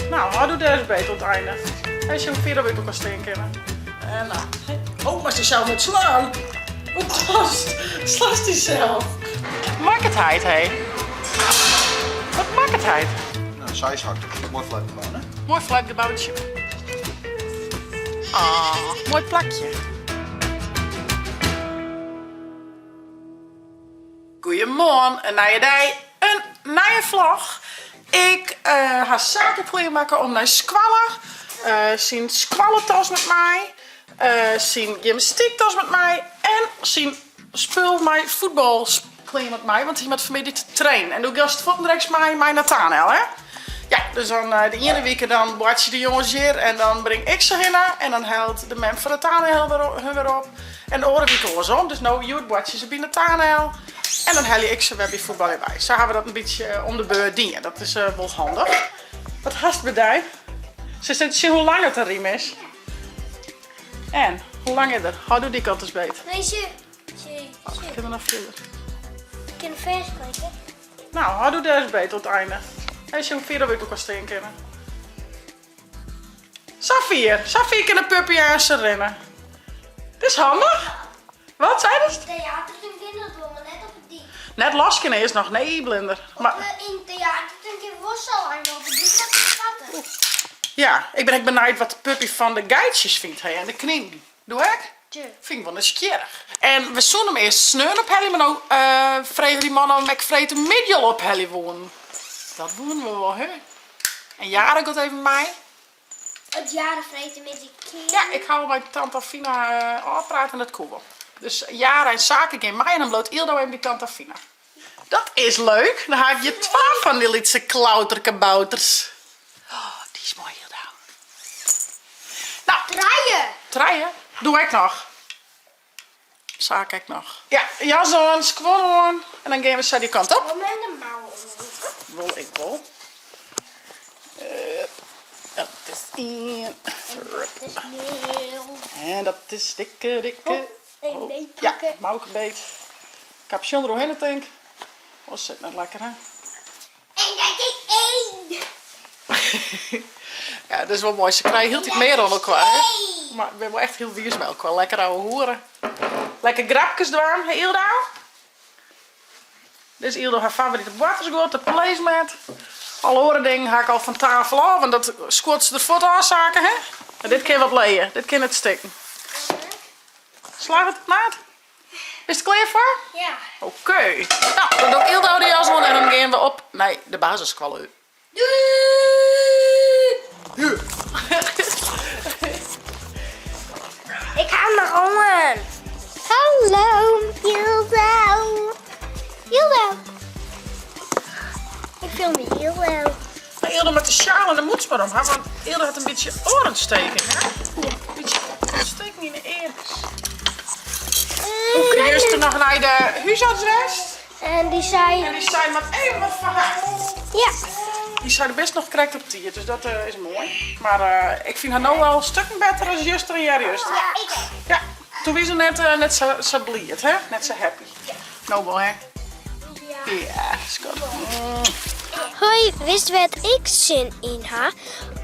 Nou, hâld doe dêr ris beet oan it einde. En sjen hoe fier dat we út elkoar stean kinne. En nou, oh, moatst dysels net slaan. Hoe dochst? Slast dysels. Makket heit, hé. Wat makket heit? Nou, seishakte. Moai flatgebou, hè? Moai flatgeboutsje. Ah, moai plakje. Goeiemoarn, in nije dei, in nije vlog. Ik ha Sake klearmakke om nei skoalle. Syn skoalletas met mei, syn gymnastyktas met mei en syn spul mei fuotbalklean met mei, want hy moat fanmiddei te trainen. En doe giest fuortendreks mei mei Nathanael, hè? Ja, dus dan de iene wike dan boartsje de jonges hjir en dan bring ik se hinne en dan hellet de mem fan Nathanael hun wer op. En de oare wike oarsom, dus no hjoed boartsje se by Nathanael en dan helje ik se wer by fuotbaljen wei. Sa hawwe we dat in bytsje om de beurt dien. Dat is wol handich. Wat hast by dy? Silst even sjen hoe lang it de rym is? En, hoe lang is er? Hâld doe dy kant ris beet. Nee, sjoch. Sjoch, Oh, kin er noch fierder? Ik kin fêstklikke. No, hâld doe dêr ris beet oan it einde. Even sjen hoe fier dat we út elkoar stean kinne. Safier, safier kin de puppy aanst rinne. Dit is handich. Wat seidest? Theatertún kin dat wol, mar net op de dyk. Net los kinne earst noch, nee blinder. Mar yn theatertún kin wol sa lang op de dyk wat te koarter. Ja, ik bin ek benijd wat de puppy fan de geitsjes fynt hè en de kninen. Doe ek? Fyn ik wol nijsgjirrich. En we soene him earst sneon ophelje, mar no frege dy man om ek freedtemiddei al ophelje woenen. Dat woenen we wol, hè? En Jara giet even mei. As Jara freedtemiddei kin. Ja, ik ha al mei tante Alfina ôfpraat en dat koe wol. Dus Jara en Sake gean mei en dan bliuwt Ildo even by tante Alfina. Dat is leuk. Dan ha ik hjir twa fan dy lytse klauterkabouters. Oh, dy is moai, Ildo. Nou. Trije. Trije? Doe ek noch. Sake ek noch. Ja, jas oan, skuon oan en dan gean we sa dy kant op. Wol mem de mouwen omlûke? Wol ik wol. Dat is ien. En dat is nul. En dat is dikke, dikke. Oh, even beet Ja, pakke. mouke beet. Capuchon deroerhinne tink. Oh, sit net lekker hè. En dat is één. Ja, dat is wol moai. Se krije hieltyd mear oan elkoar. Hè? Mar we binne wol echt hiel wiis mei elkoar. Lekker ouwehoere. Lekker grapkes dwaan, hè Ildo? Dit is Ildo har favorite boartersguod, de placemat. Alle oare dingen ha ik al fan tafel ôf, want dat skuort se der fuort ôf, Sake, hè? En dit kin wat lije, dit kin net stikken. Slagget it, maat? Bist der klear foar? Ja. Oké. Nou, dan doe ik Ildo de jas oan en dan gean we op nei de basisskoalle. Doei! Ik ha him noch oan. Hallo, Ildo. Ildo. Ik fiel my hiel wel. Ildo moat de sjaal en de mûts mar om ha, want Ildo hat in bytsje oarontsteking, hè? Ja. In bytsje ontsteking yn de earkes. Hoe Juster noch nei de húsarts west. En dy sei. En dy sei, moat even wat foar har. Ja. Dy sei, do bist noch krekt op tiid, dus dat is moai. Mar ik fyn har no al stukken better as juster en earjuster. Ja, ik ek. Ja, toen wie se net, net sa, sa bliid, hè? Net sa happy. Ja. No wol, hè? Ja. Ja, skat. Hoi, wist wêr't ik sin yn ha?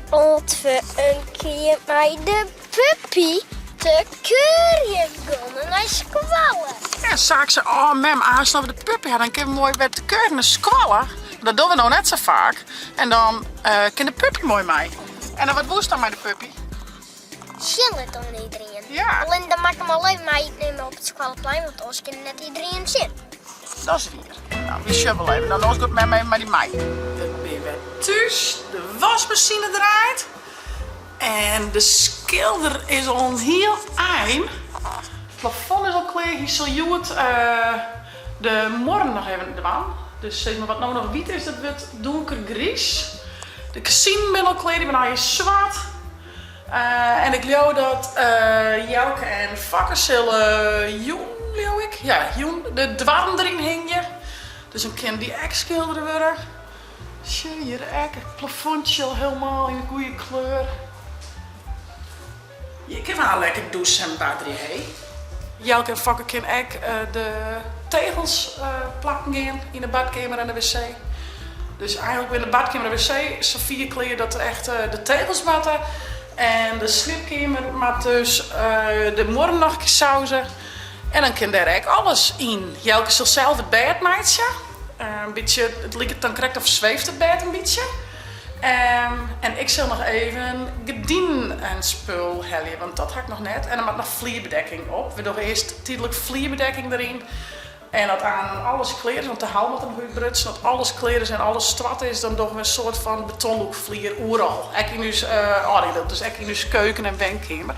As we in kear mei de puppy te kuierjen geane nei skoalle. Ja, Sake sei, oh mem, aanst as we de puppy ha, dan kinne we moai wer te kuierjen nei skoalle. Dat dogge we no net sa faak. En dan kin de puppy moai mei. En dan wat woest dan mei de puppy? Sjen litte oan iderien. Ja. Allinne dan moat ik him al even meinimme op it skoalleplein, want oars kin net iderien sjen. Dat is wier. Nou, wy sjogge wol even. Dan oars giet mem even mei dy mei. We binne wer thús. De wasmasine draait. En de skilder is al in hiel ein. It plafond is al klear. Hy sil hjoed de muorren noch even dwaan. Dus sis mar wat no noch wyt is, dat wurdt dûnkergriis. De kezinen binne al klear, dy binne allegear swart. En ik leau dat Jelke en Fokke sille jûn, leau ik, ja, jûn de doarren deryn hingje. Dus dan kin dy ek skildere wurde. Sjoch, hjir ek, it plafondje al helemaal yn de goede kleur. Hjir kinne we har lekker dûse en badrje, hé. Jelke en Fokke kin ek de tegels plakken gean yn de badkeamer en de wc. Dus eigenlik binne de badkeamer en de wc safier klear dat der echt de tegels moatte. En de sliepkeamer moat dus de muorren noch in kear sauze. En dan kin dêr ek alles yn. Jelke sil sels it bêd meitsje. In bytsje, it liket dan krekt of sweeft it bêd in bytsje. En ik sil noch even gerdinen en spul helje, want dat ha ik noch net. En der moat noch flierbedekking op. We dogge earst tydlik flierbedekking deryn. En as aanst alles klear is, want de hal moat der noch útbrutsen, as alles klear is en alles stoart is, dan dogge we in soart fan betonlûkflier oeral. Ek yn ús âldergedeelte, dus ek yn ús keuken en wenkeamer.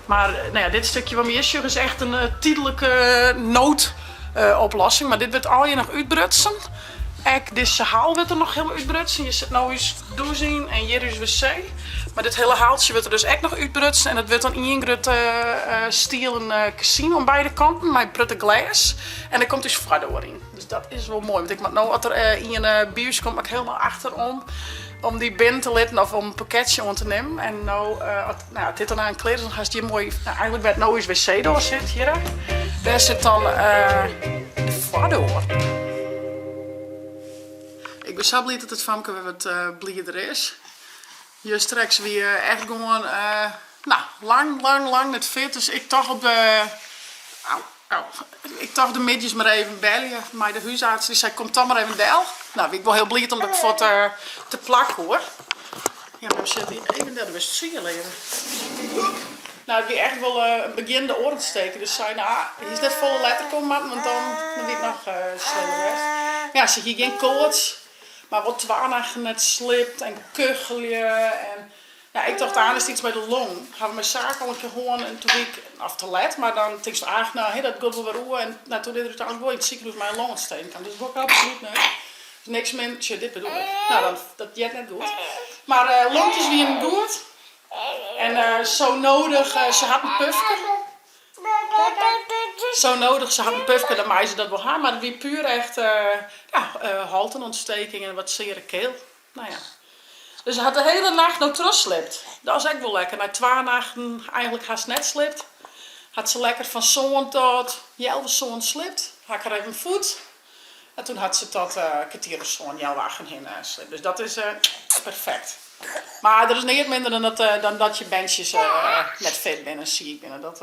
Mar no ja, dit stikje wat we hjir sjogge is echt in tydlike noodoplossing. Mar dit wurdt allegear noch útbrutsen. Ek dizze hal wurdt der noch hielendal útbrutsen. Hjir sit no ús dûs yn en hjir ús wc. Mar dit hiele haltsje wurdt der dus ek noch útbrutsen. En dat wurdt dan ien grutte stielen kezyn oan beide kanten mei protte glês. En dêr komt ús foardoar yn. Dus dat is wol moai. Want ik moat no, as der ien by ús komt, moat ik hielendal achterom om dy binnen te litten of om in pakketsje oan te nimmen. En no, as, no, as dit dan aanst klear is, dan hast hjir moai, no, eigenlik wêr't no ús wc-doar sit, hjir, dêr sit dan de foardoar. Ik bin sa bliid dat it famke wer wat blider is. Justereks wie echt gewoan, no, lang, lang, lang net fit. Dus ik tocht op de, au, au, ik tocht de middeis mar even belje mei de húsarts. Dy sei, kom toch mar even del. No, wie ik wol hiel bliid omdat ik fuort te plak koe. Ja, mem sit hjir even del, do wurdst sier leave. No, it wie echt wol in begjinnende oorontsteking. Dus sei, no, hiest net folle letter komme moatten, want dan wie it noch slimmer west. Mar ja, se hie gjin koarts, mar wol twa nachten net sliept en kuchelje en ja, ik tocht aanst is it yts mei de long. Ha we mei Saak al in kear hân en toen wie ik, of te let, mar dan tinkst ach, no, dat giet wol wer oer. En no, toen is er úteinlik wol yn it sikehûs mei in longontsteking kaam. Dus dat wol ik absolút net. Dus niks min, sjoch, dit bedoel ik. No, dan, dat heart net goed. Mar longjes wienen goed. En zo nodig, se hat in pufke. Zo nodig, se hat in pufke, dan mei se dat wol ha. Mar it wie puer echt, ja, holtenontsteking en wat seare keel. No ja. Dus se hat de hiele nacht no trochsliept. Dat is ek wol lekker. Nei twa nachten eigenlik hast net sliept, hat se lekker fan sân tot healwei sân sliept. Ha ik har even voed. En toen hat se tot kertier oer sân, healwei achten hinne sliept. Dus dat is perfekt. Mar der is neat minder dan dat, dan dat je berntsjes net fit binne en siik binne. Dat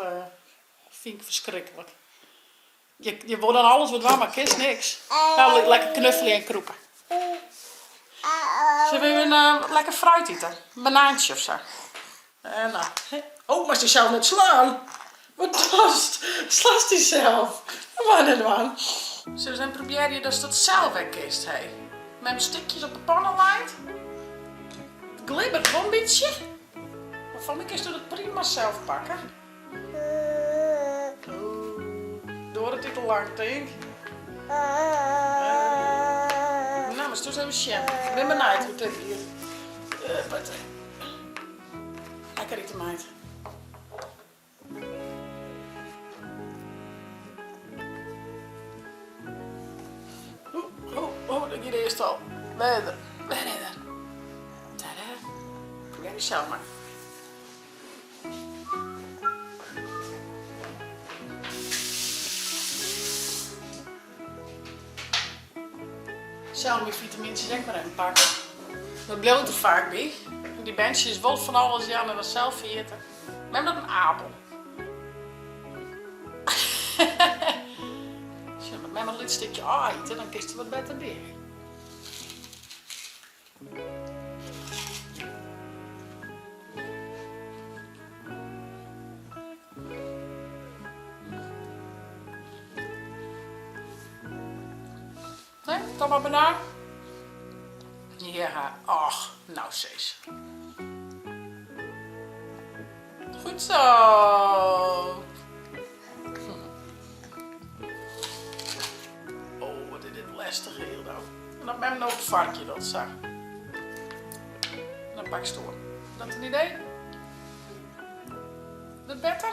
fyn ik ferskriklik. Je wol dan alles wol dwaan, mar kinst niks. Nou, lekker knuffelje en krûpe. Sille we even wat lekker fruit ite? In banaantsje of sa? En nou, oh, moatst dysels net slaan. Wat dochst? Slast dysels. Dat moat net dwaan. Sille we ris even probearje datst dat sels wer kinst, hé. Mem stikjes op de panne leit. It glibbert wol in bytsje. Mar foar my kinsto dat prima sels pakke. Duorret dit te lang, tink? Nou, moatst ris even sjen. Ik bin benijd hoe't dit giet. Lekker ite, meid. Oeh, oeh, oeh, dat giet earst al. Verder, verder. Tada. Probearje sels mar. Sels myn fitamyntsjes ek mar even pakke. Dat bliuwt der faak by. Dy berntsjes wol fan alles jaan en dan sels ferjitte. Mem dat in apel. Sjoch, moat mem in lyts stikje ôfite, dan kinst der wat better by. Nee, toch maar banaan? Ja, och, nou sis. Goed zo. Oh, wat is dit lestich hiel dan. En dat mem no it foarkje docht sa. En dan pakst oer. Dat in idee? Dat better?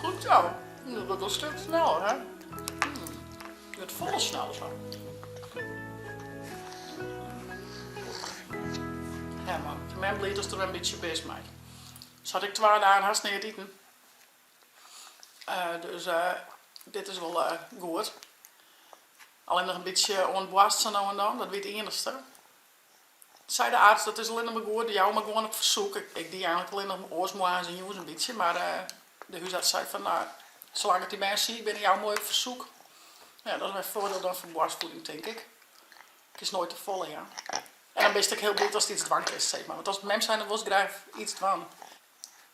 Goed zo. Dat wordt wel een stuk sneller, hè? Het wordt volle sneller zo. Ja man, ik ben blij dat er een beetje best mee. Zat ik 2 dagen haast neat iten. Dus dit is wol goed. Allinnich in bytsje oan it boarst sa no en dan, dat wie it iennichste. Sei de arts, dat is allinnich mar goed, jou mar gewoan op fersoek. Ik die eigenlik allinnich oars moarns en jûns in bytsje, mar de húsarts sei fan no, salang't it dy bern siik binne, jou moai op fersoek. Ja, dat is wer foardiel dan fan boarstvoeding tink ik. Kinst noait te folle jaan. En dan bist ek hiel bliid ast yts dwaan kinst, sis mar. Want as mem zijnde wolst graach yts dwaan.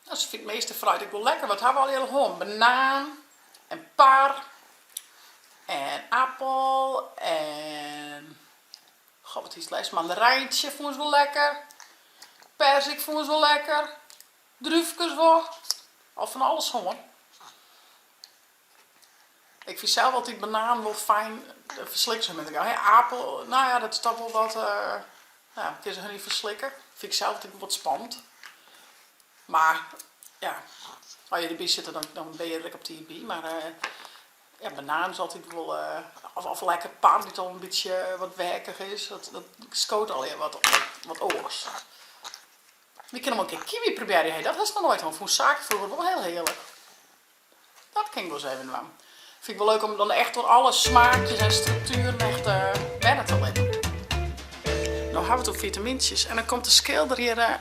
No, se fynt it measte fruit ek wol lekker. Wat ha we allegear hân? Banaan en par en appel en goh, wat hiest lêst? Mandarijntsje fûn se wol lekker. Perzik fûn se wol lekker. Drúfkes wol. Al fan alles hân. Ik fyn sels altyd bananen wol fijn, ferslikke se minder gau. Hè, apel, no ja, dat is toch wol wat, ja, kinne se hun yn ferslikke. Fyn ik sels altyd wol wat spannend. Mar ja, as je derby sitte, dan binne je der ek op tiid by. Mar ja, banaan is altyd wol, of lekker par dy't al in bytsje wat weakich is, dat skoot allegear wat oars. Wy kinne wol in kear kiwi probearje, hé, dat hast noch noait hân. Fûn Sake froeger wol hiel hearlik. Dat kin ik wolris even dwaan. Fyn ik wol leuk om dan echt oan alle smaakjes en struktueren echt wenne te litten. No ha we it oer fitamyntsjes en dan komt de skilder hjir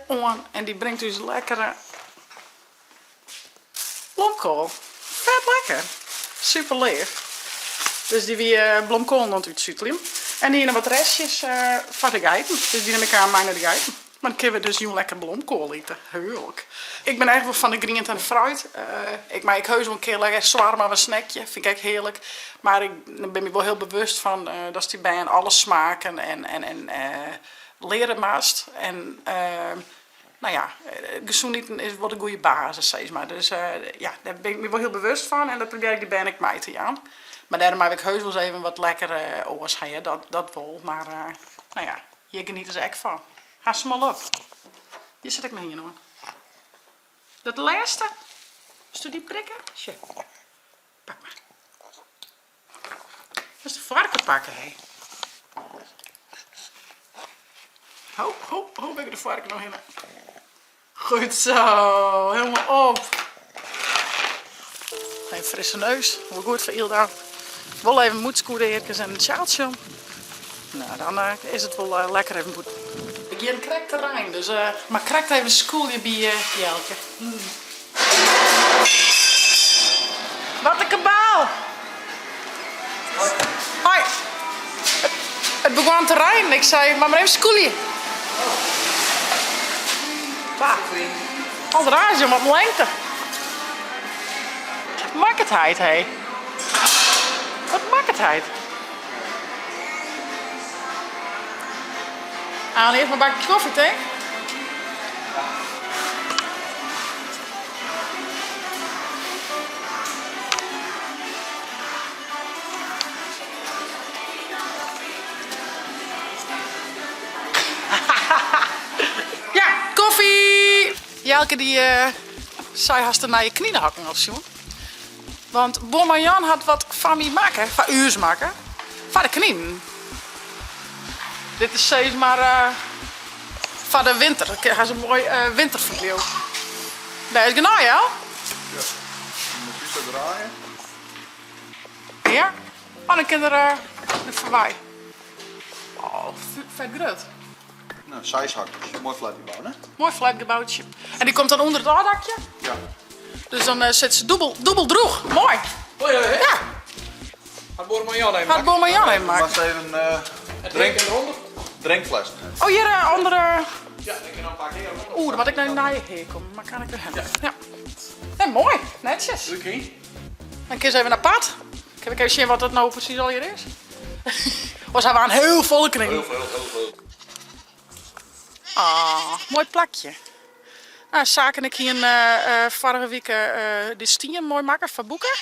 oan en dy bringt ús lekkere blomkoal. Fet lekker. Super leaf. Dus dy wie blomkoalen oan it útsuteljen. En dy hiene wat restjes foar de geiten. Dus dy nim ik mei nei de geiten. Mar dan kinne we dus jûn lekker blomkoal ite. Hearlik. Ik bin echt wol fan de griente en de fruit. Ik mei ek heus wol in kear lekker swarma of in snackje. Fyn ik ek hearlik. Mar ik bin my wol hiel bewust fan datst dy bern alle smaken en leare moatst. En no ja, gesûn iten is wol de goede basis sis mar. Dus ja, dêr bin ik my wol hiel bewust fan en dat probearje ik de bern ek mei te jaan. Mar dêrom mei ik heus wolris even wat lekker oars ha hear, dat wol. Mar no ja, hjir geniete se ek fan. Ha se al op. Hjir sit ek noch ien oan. Dat lêste, wolsto dy prikke? Sjoch, pak mar. Moatst de foarke pakke, hé. Ho, ho, ho, wêr giet de foarke no hinne? Goed zo, helemaal op. Even frisse neus, wol goed foar Ylda. Wol even mûtskoedearkes en in sjaaltsje om. Nou, dan is it wol lekker even bûten. It begjint krekt te reinen, dus mar krekt even skûlje by Jelke. Wat in kabaal! Hoi. It begon te reinen, ik sei, mar mar even skûlje. Bah. Al raas jong, wat in lengte. Wat makket heit, hé? Wat makket heit? Aan earst mar in bakje kofje, tink. Ja, koffie! Jelke dy sei hast de nije kninehokken al sjoen. Want Buorman Jan hat wat foar my makke, foar ús makke, foar de kninen. Dit is sis mar foar de winter. Dan ha se in moai winterferbliuw. Bêst genôch, Jel? Ja. Moet je zo draaien? Ja. Oh, dan kin er der foarby. Oh, fet grut. Nou, seishakjes. Moai flatgebou, hè? Moai flatgeboutsje. En dy komt dan ûnder it ôfdakje? Ja. Dus dan eh, sit se dûbel, dûbel droech. Moai. Hoi, hoi, hoi. Ja. Hat buorman Jan even Hat buorman Jan even makke. Moatst even uh, drink, drinkfles. Oh, hjir uh, ûnder. Ja, ik kin noch in paar kear. Oeh, dan moat ik nei nije hear komme. Maar kan ik der helle. Ja. Ja. moai. Netsjes. Oké. Dan kin se even apart. Kin ik even sjen wat dat no presys allegear is? Oars ha we in hiel folle kninen. Hiel folle, hiel folle. Ah, moai plakje. Nou, Saak en ik hiene foarige wike dy stien moai makke foar Boeke.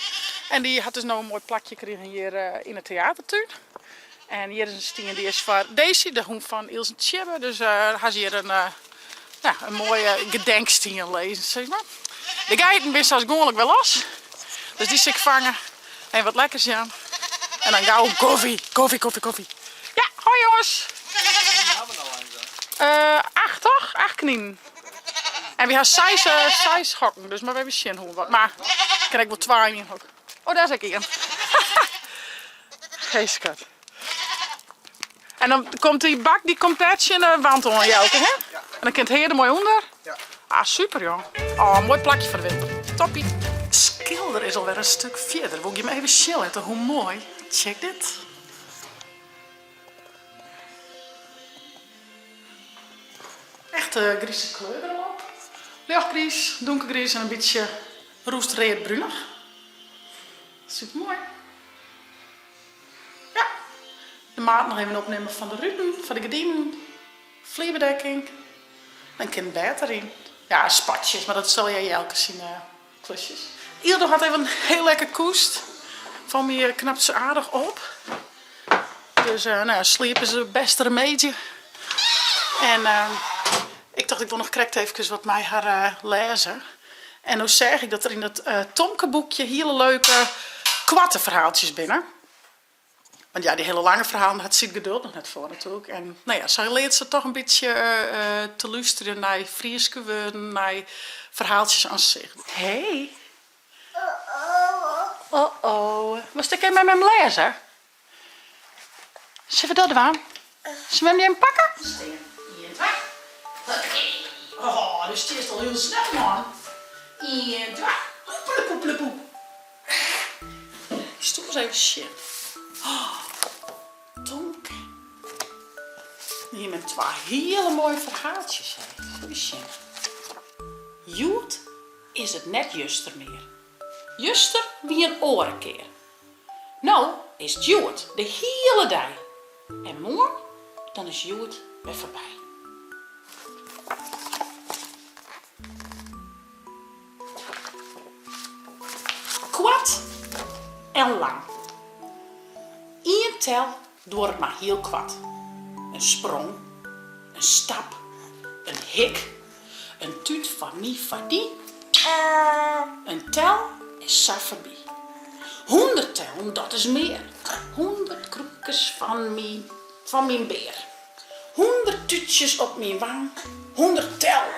En dy hat dus no in moai plakje krigen hjir yn 'e teatertún. En hjir is in stien dy is foar Daisy, de hûn fan Iels en Tsjibbe. Dus ha se hjir in, ja, in moaie gedenkstien lizzen, sis mar. De geiten binne sa as gewoanlik wer los. Dus dy sil ik fange en wat lekkers jaan. En dan gau koffie, koffie, koffie, koffie. Ja, hoi jonges. 8 toch? 8 kninen. En wy ha seis, eh, seis hokken, dus mar even sjen hoe wat. Mar ik krij wol twa yn ien hok. Oh, dêr is ek ien. Hey skat. En dan komt dy bak dy komt dêr tsjin de wand oan, Jelke, hè? En dan kin it hea der moai ûnder. Ja. Ah, super joh. Oh, moai plakje foar de winter. Toppie. Skilder is alwer in stuk fierder. Wol ik jim even sjen litte hoe moai. Check dit. Echte grize kleur derop. Ljochtgriis, dûnkergriis en in bytsje roestread-brunich. Super moai. Ja, de maat noch even opnimme fan de ruten, foar de gerdinen, flierbedekking. Dan kin it bêd deryn. Ja, spatsjes, mar dat sil jij Jelke syn klusjes. Yldo hat even heel lekker koest. Fan my knapt se aardich op. Dus nou ja, sliep is de bêste remedie. En ik tocht ik wol noch krekt eefkes wat mei har lêze. En no seach ik dat der yn dat Tomke-boekje hiele leuke koarte ferhaaltsjes binne. Want ja, dy hiele lange ferhalen hat sy it geduld noch net foar natuerlik. En no ja, sa leart se toch in bytsje te lústerjen nei Fryske wurden, nei ferhaaltsjes an sich. Hey. Oh oh. Wolst ek even mei mem lêze? Sille we dat dwaan? Sille we him even pakke? Stean. Ien, twa. Huppakee. Oh, do stiest al hiel snel, man. Ien, twa. Hoepelepoepelepoep. Stoel ris even sjen. Oh, Tomke. Hier met twa hiele moaie ferhaaltsjes. Even sjen. Hjoed is it net juster mear. Juster wie in oare kear. No is 't hjoed de hiele dei en moarn dan is hjoed wer foarby. Koart en lang. Ien tel duorret mar hiel koart. In sprong, in stap, in hik, in tút foar my, foar dy. In tel is sa foarby. Hûndert tellen, dat is mear. Hûndert krûpkes fan my, fan myn bear. Hûndert tútsjes op myn wang. Hûndert tellen,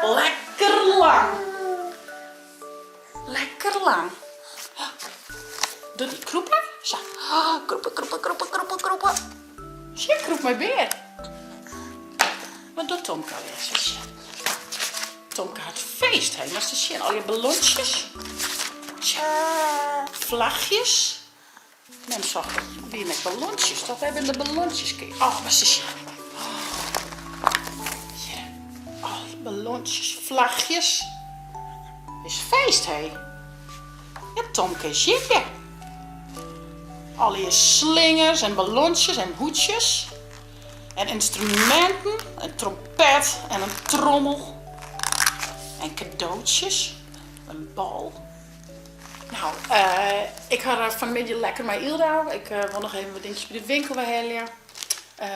lekker lang. Lekker lang. Doe dy krûpe. Sa. Krûpe, krûpe, krûpe, krûpe, krûpe. Sjen, krûp mei bear. Wat docht Tomke allegear? Sjen. Tomke hat feest, hè. Moatst ris sjen, allegear ballontsjes. Sjen. Flachjes. Mem socht wie met ballontsjes, toch? Wêr binne de ballontsjes? Oh, moatst ris sjen. Hjir. Al die ballontsjes, flachjes. Is feest, hè. Ja, Tomke is jierdei. Allegear slingers en ballontsjes en hoedsjes. En ynstruminten, in trompet en in trommel. En kadootsjes, in bal. Nou, ik ha fan 'e middei lekker mei Ylda. Ik wol noch even wat dinkjes by de winkel werhelje.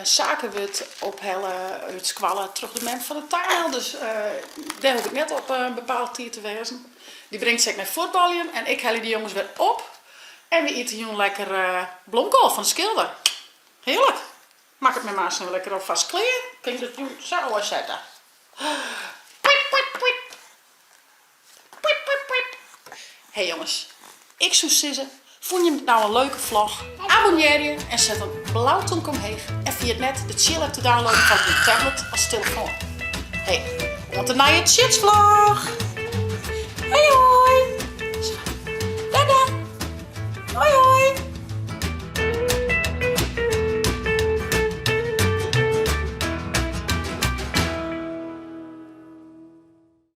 Sake wurdt ophelle út skoalle troch de mem fan Nathaniel, dus dêr hoech ik net op in bepaald tiid te wêzen. Dy bringt se ek nei fuotbaljen en ik helje de jonges wer op. En we ite jûn lekker blomkoal fan de skilder. Hearlik! Makket myn maas no lekker alfêst klear. Kin ik dat jûn sa ôfsette. Pwip, pwip, pwip. Pwip, pwip, pwip. Hey jonges, ik soe sizze, fûn jim dit nou in leuke vlog? Abonnearje en set in blau tomke omheech en ferjit net de Tsjil app te downloaden foar op je tablet as telefoan. Hey, oant de nije Tsjitsvlog! Hoi hoi!